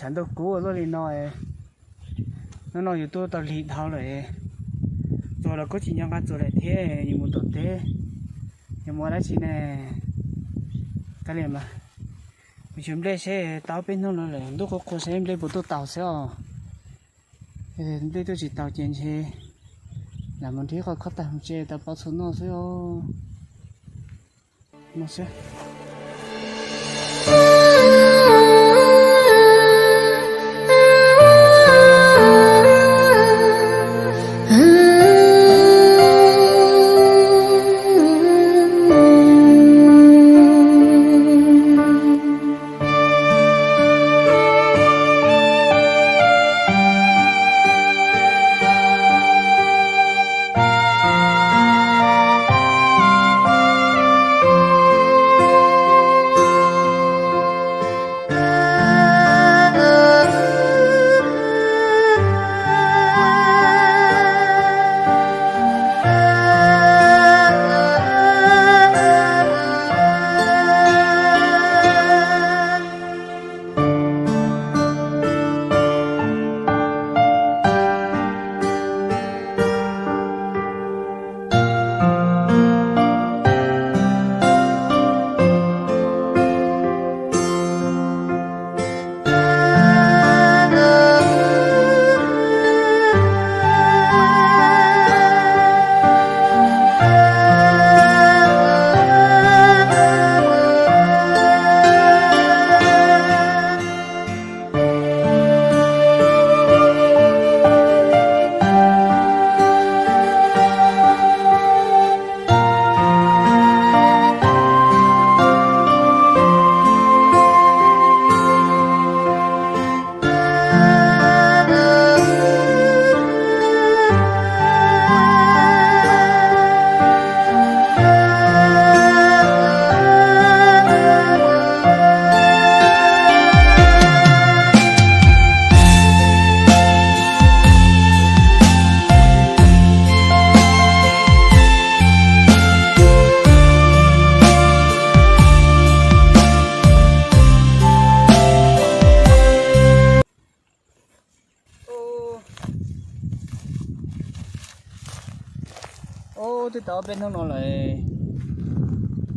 Ntuj kub ua luaj li no, hnub no yus tuaj tau lig dhau lawm, txuas los kuj tsis nco nqa txuas lawm thiab, yus mus tom teb, yus mus ua dab tsi ne? Kav liam mas, mus xyuas nplej seb tau peb hnub no lawm, ntuj qhuav qhuav seb nplej puas tuaj tau xwb os. Nplej tuaj tsis tau ces ntshe lam mus nrhiav qhov khob tag mus tse tau pauv txhuv noj xwb os. Mus xwb. Ub, twb tau ob peb hnub no lawm,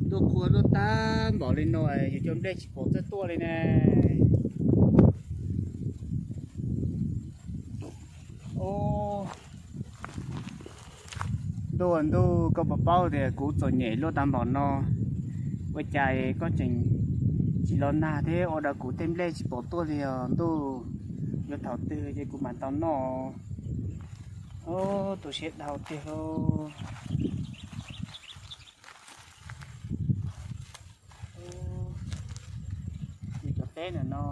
ntuj qhua luaj tag npaum li no, yus cov nplej tsis pom txawj tuaj li ne. Ub, ntuj, ntuj, koj puas paub tias kuv txom nyem luaj tag npaum no, ua cas koj tseem tsis los nag thiab ua rau kuv tej nplej tsis pom tuaj li os ntuj? Yuav thaum twg ces kuv mam tau noj? Ub, tu siab dhau tiag lauj. Ub, cov teb ntawm no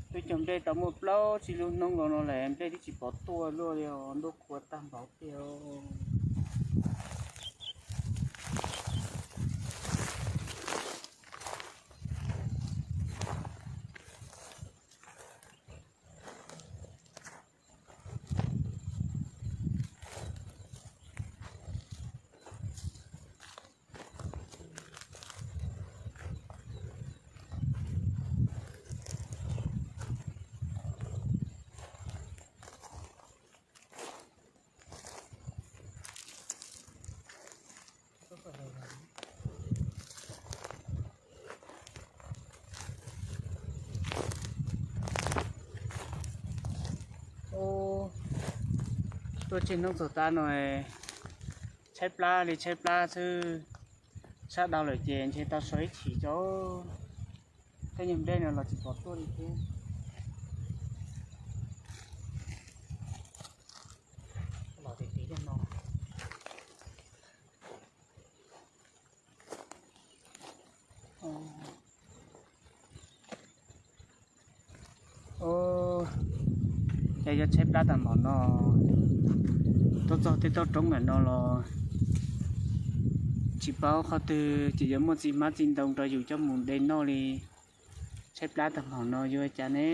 twb cog nplej tau muaj plaub tsib lub hnub los no lawm, nplej twb tsis pom tuaj luaj li os, ntuj qhua tag npaum tiag. Ub, tuaj tseg hnub txog tav no, tshaib plab li tshaib plab xwb, sab dhau lawm ces ntshe tau so ib chim tso. Tej nyuag nplej no los tsis pom tuaj li thiab. Los tim tid no. Ces yuav tshaib plab tag npaum no, tuaj txog tej toj roob ntawm no los tsis paub qhov twg ces yuav muaj txiv hmab txiv ntoo rau yus coj mus de noj li. Tshaib plab tag npaum no yuav ua cas ne?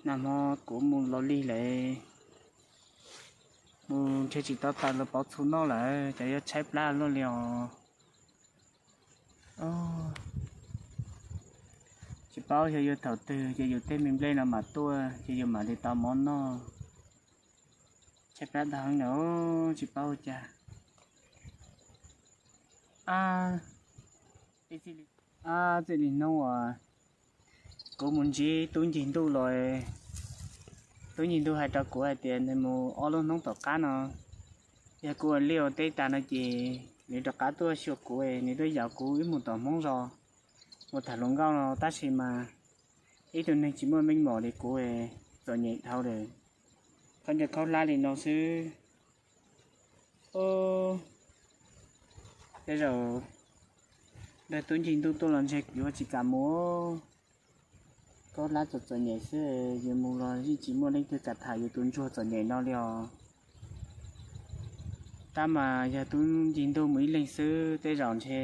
Nag hmo kuv mus los lig lawm, mus nrhiav tsis tau taws los pauv txhuv noj lawm, ces yuav tshaib plab luaj li os. Tsis paub xyov yuav thaum twg ces yus tej me nplej no mam tuaj ces yus mam li tau mov noj. Tshaib plab dhau heev na, tsis paub ua cas. Ab, txij li hnub uas kuv mus ntsib tub ncig ntuj los, tub ncig ntuj hais rau kuv hais tias nws mus ob lub hnub tom qab no, yog kuv ua liaj ua teb tas no ces nws rov qab tuaj xyuas kuv, nws tuaj yaum kuv wb mus tom Hmoob zos mus tham hluas nkauj no, tab sis mas ib tug neeg tsis muaj meej mom li kuv txom nyem dhau lawm. Khaub ncaws khaub hlab li no xwb. Tej zaum nrog tub ncig ntuj tuaj los ntshe kuv yuav tsis kam mus. Khaub hlab txom txom nyem xwb, yus mus los yeej tsis muaj leej twg kam tham yus tus ntsuag txom nyem no li os. Tab mas yog tub ncig ntuj mus ib leeg xwb tej zaum ntshe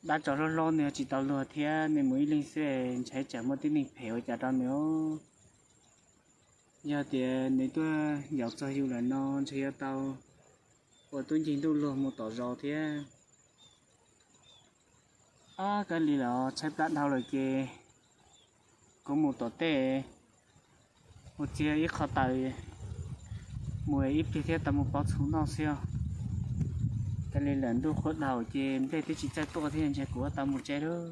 dab tsov hlob hlob nws tsis tau luag thiab, nws mus ib leeg xwb ntshai tsam muaj tib neeg phem ua cas rau nws. Yog tias nws tuaj yaum txog yus lawm no ntshe yuav tau ua tub ncig ntuj luag mus tom zos thiab. Ab, kawg li los tshaib plab dhau lawm ces kuv mus tom tej, mus txiav ib qho taws mus ib pliag thiab tau mus pov txhuv noj xwb os. Kawg li lawm ntuj qhuav dhau ces nplej twb tsis txawj tuaj thiab ntshe kuv tau mus tsev lawm.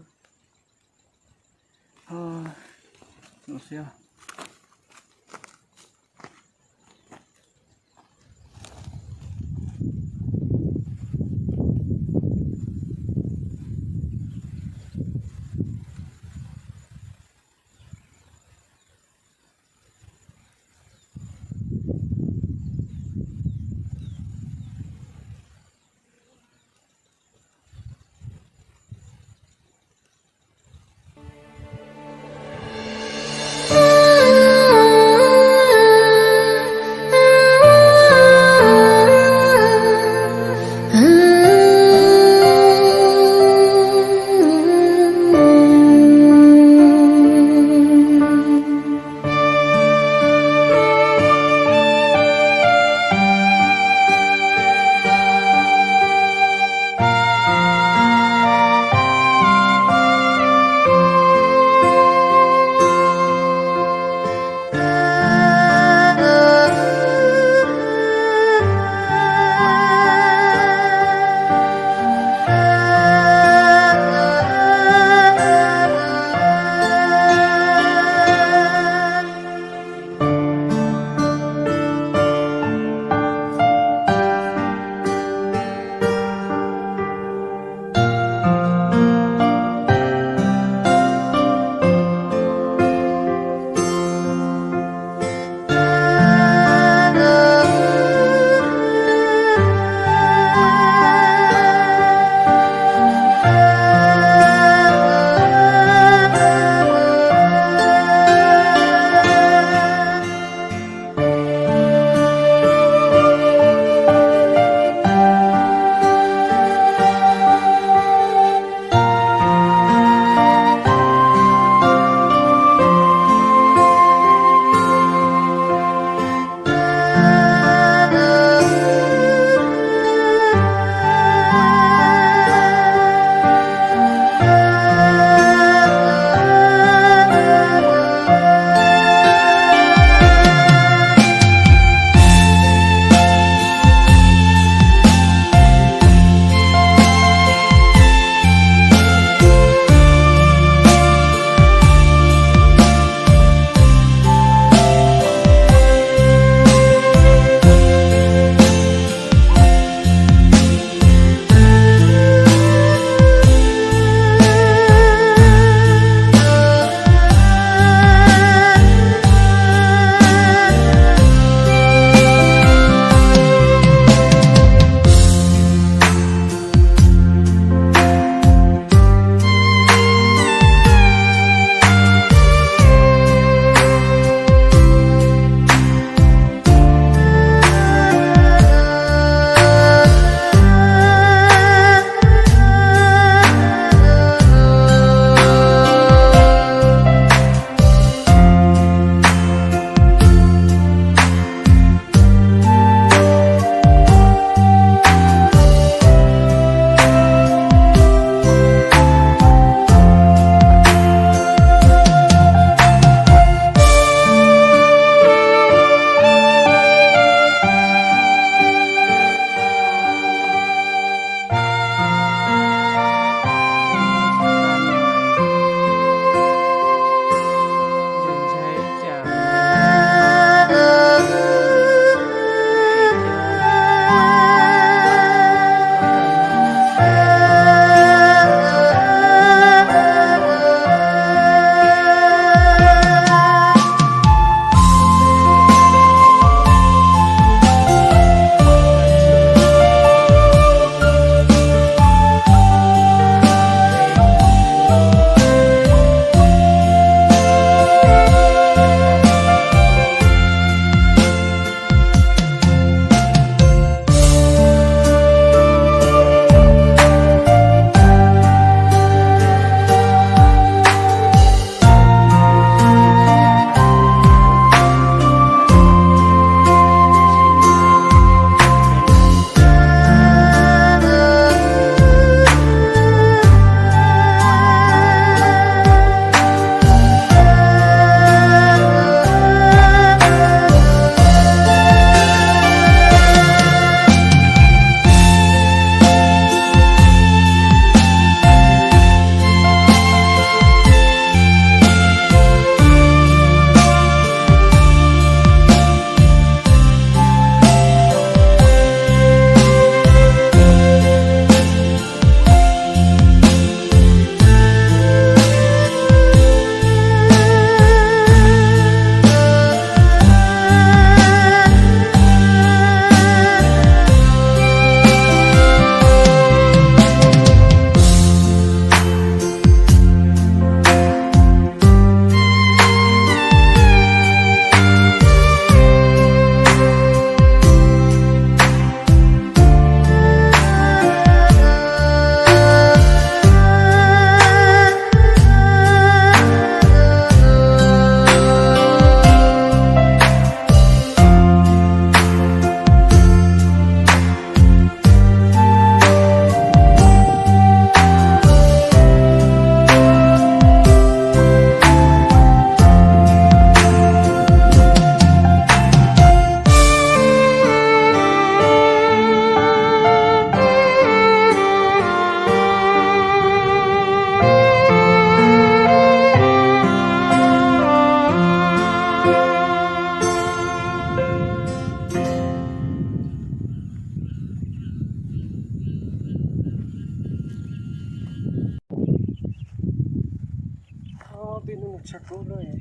Hnub no tshaj kub lawm,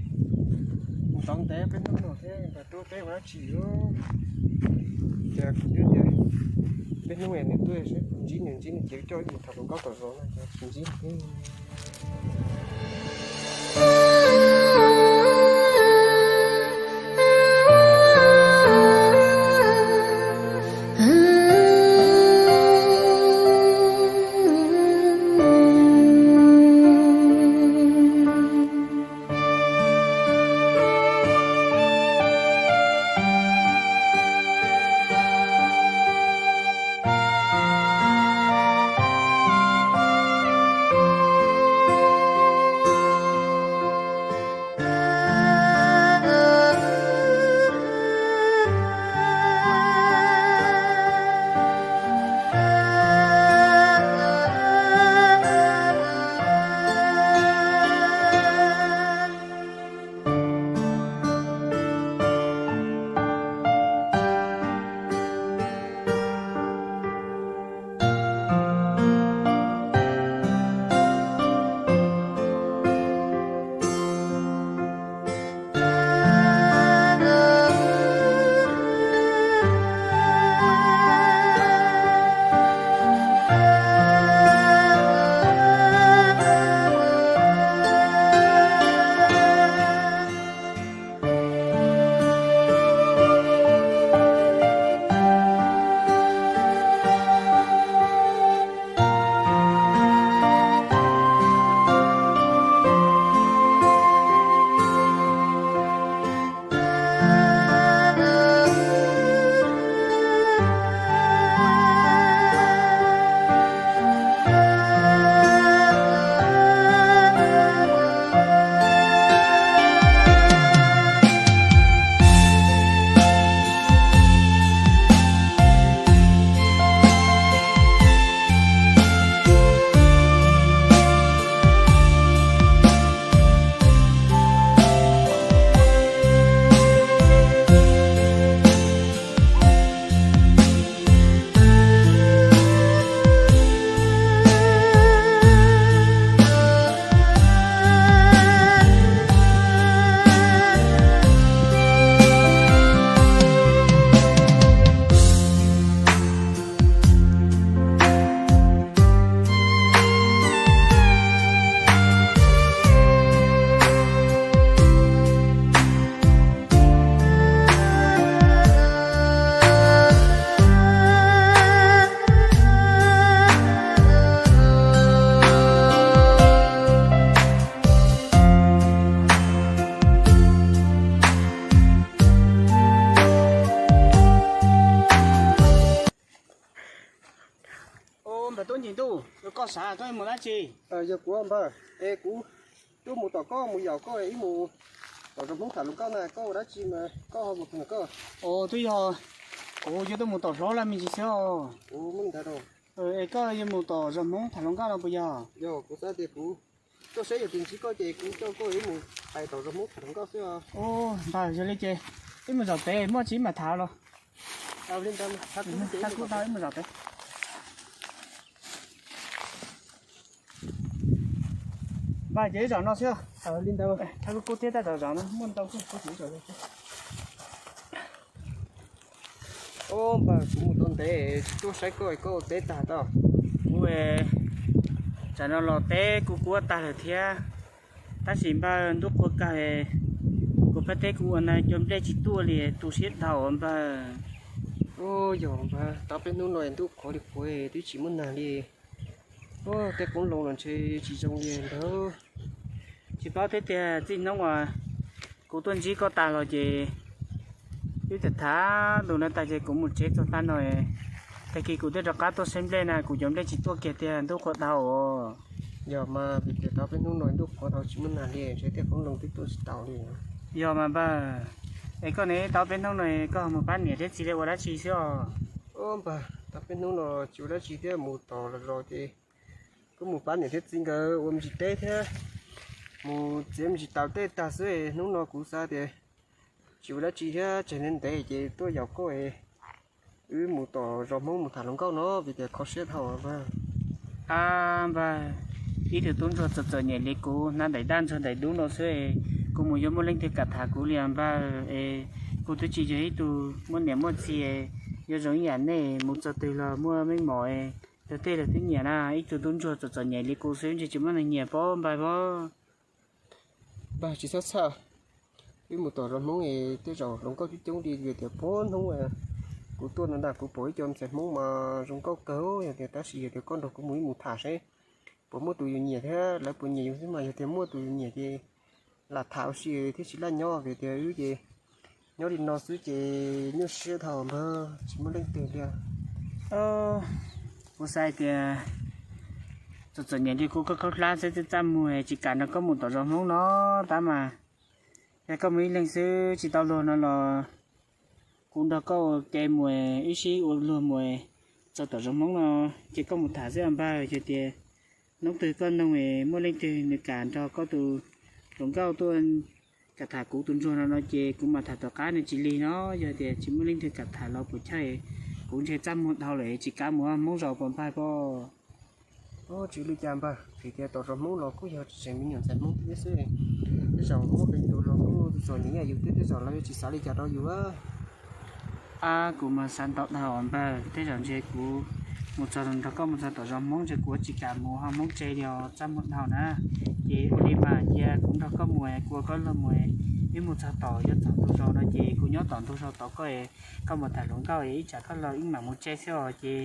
mus tau ntev peb hnub no thiab, npawg tuaj peb ua dab tsi os? Ces kuv twb tias peb hnub nws tuaj saib ntsib nws, ntsib nws ces coj wb mus tham hluas nkauj tom zos no ces tsis ntsib thiab. Npawg Tub Ncig Ntuj, yog koj sav koj mus dab tsi? Yog kuv npawg, es kuv twb mus tom koj mus yaum koj ib mus tom zos Hmoob tham hluas nkauj na, koj ua dab tsi mas koj ho mus tom koj? Twb yog kuv yuav tuaj mus tom hlob laj me ntsis xwb os. Es koj yuav mus tom zos Hmoob tham hluas nkauj no puas yog? Yog kuv xav tias kuv tuaj saib yog tus ntsib koj ces kuv coj koj ib mus pais tom zos Hmoob tham hluas nkauj xwb os. Npawg, yog li ces wb mus zaum pem muaj tsis mam tham los. Li ntawd, thaum kuv tau wb mus zaum pem. Npawg, ces wb zaum no xwb. Li ntawd, thaum kuv thiab tab tom zaum no muaj ntau kuj kuv tsis zaum li. Ob npawg, kuv mus tau ntev tsis tuaj saib koj, koj ua teb tag tau? Kuv tsam no los teb kuv kuab tag lawm thiab. Tab sis npawg, ntuj qhuav kawg, kuv pab teb kuv ua na cov nplej tsis tuaj li, tu siab dhau npawg. Yog npawg, tau peb hnub no ntuj qhuav li qhuav twb tsis muaj nag li. Tej qoob loo los ntshe tsis zoo li ntawd. Tsis paub thiab tiag, txij hnub uas kuv tuaj ntsib koj tas los ces wb tham tham ntu no tas ces kuv mus tsev txog tag no. Tag kis kuv thiaj rov qab tuaj saib nplej na, kuv cov nplej tsis tuaj kiag tiag, ntuj qhuav dhau os. Yog mas, vim tias tau peb hnub no ntuj qhuav dhau tsis muaj nag li, ntshe tej qoob loo twb tuaj tsis tau li. Yog mas npawg, es koj ne, tau peb hnub no koj mus pab niam thiab txiv li ua dab tsi xwb os? Ob npawg, tau peb hnub no tsis ua dab tsi thiab, mus tom los zos ces kuv mus pab niam thiab txiv nkawd ua me ntsis teb thiab mus txiav me ntsis taus tej tag xwb. Hnub no kuv xav tias tsis ua dab tsi thiab tseg ntev ntev ces tuaj yaum koj es wb mus tom zos Hmoob mus tham hluas nkauj no vim tias kho siab dhau npawg. A npawg, Ib tug tub ntsuag txom txom nyem li kuv, hnav daim daj ntsuag daim dub no xwb, kuv mus yuav muaj leej twg kam tham kuv li os npawg es. Kuv twb tsis yog ib tug muaj niam muaj txiv, yuav zoo ib yam nej mus txog twg los muaj meej mom, luag tej luag twb nyiam na. Ib tug tub ntsuag txom txom nyem li kuv xwb ntshe tsis muaj neeg nyiam pob npawg pob. Npawg tsis txhob txhawj, wb mus tom zos Hmoob es tej zaum hluas nkauj coob coob li vim tias puag hnub kuv tuaj no ntag kuv pom ib co ntxhais Hmoob mas zoo nkauj kawg. Yog tias tab sis yog tias koj nrog kuv mus wb mus tham seb puas muaj tus yus nyiam thiab lawv puas nyiam yus xwb mas yog tias muaj tus yus nyiam ces lam tham ua si thiab tsis laj nyob vim tias wb ces nyob li no xwb ces nyuaj siab dhau npawg tsis muaj leej twg li. Kuv xav hais tias txom txom nyem li kuv koj khaub hlab xwb twb txaj muag tsis kam nrog koj mus tom zos Hmoob no tab mas. Yog koj mus ib leeg xwb tsis tau luag no los kuv nrog koj ua ke mus, wb sib ua luag mus txog tom zos Hmoob no ces koj mus tham xwb os npawg. Yog tias hnub twg koj noog es muaj leej twg nws kam nrog koj tus hluas nkauj tuaj kam tham kuv tus ntsuag no no ces kuv mam tham tom qab nws tsis lig no. Yog tias tsis muaj leej twg kam tham los puas chawj, kuv ntshe txaj muag dhau lawm tsis kam mus Hmoob zaus puas npawg pob. Tsis li cas npawg, vim tias tom zos Hmoob los kuj yog tseem me nyuam ntxhais Hmoob thiab xwb. Tej zaum muaj qee tus los kuj txom nyem yus thiab tej zaum lawv yuav tsis xav li cas rau yus. Ab, kuv mas xav ntau dhau npawg, tej zaum ntshe kuv mus txog nrog koj mus txog tom zos Hmoob ntshe kuv yuav tsis kam mus ho Hmoob tsev li os, txaj muag dhau na. Ces ua li mas cia kuv nrog koj mus, kuv ua koj luag mus, wb mus txog tom yuav txog ntug zos no ces kuv nyob tom ntug zos tos koj, koj mus tham hluas nkauj ib tsam koj los wb mam mus tsev xwb os. Ces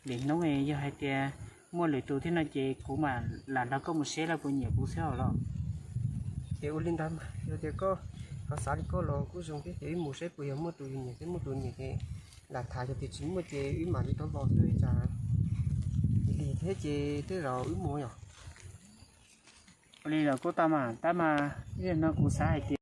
lwm hnub yog hais tias muaj lwm tus thiab no ces kuv mam lam nrog koj mus seb lawv puas nyiam kuv xwb os los. Ces ua li ntawd mas yog tias koj ho xav li koj los kuj zoo thiab ces wb mus seb puas yog muaj tus yus nyiam thiab muaj tus nyiam ces lam tham, yog tias tsis muaj ces wb mam li rov los xwb tsam lig thiab ces tej zaum wb mus yom. Ua li los kuj tau mas tab mas ib zaug no kuv xav hais tias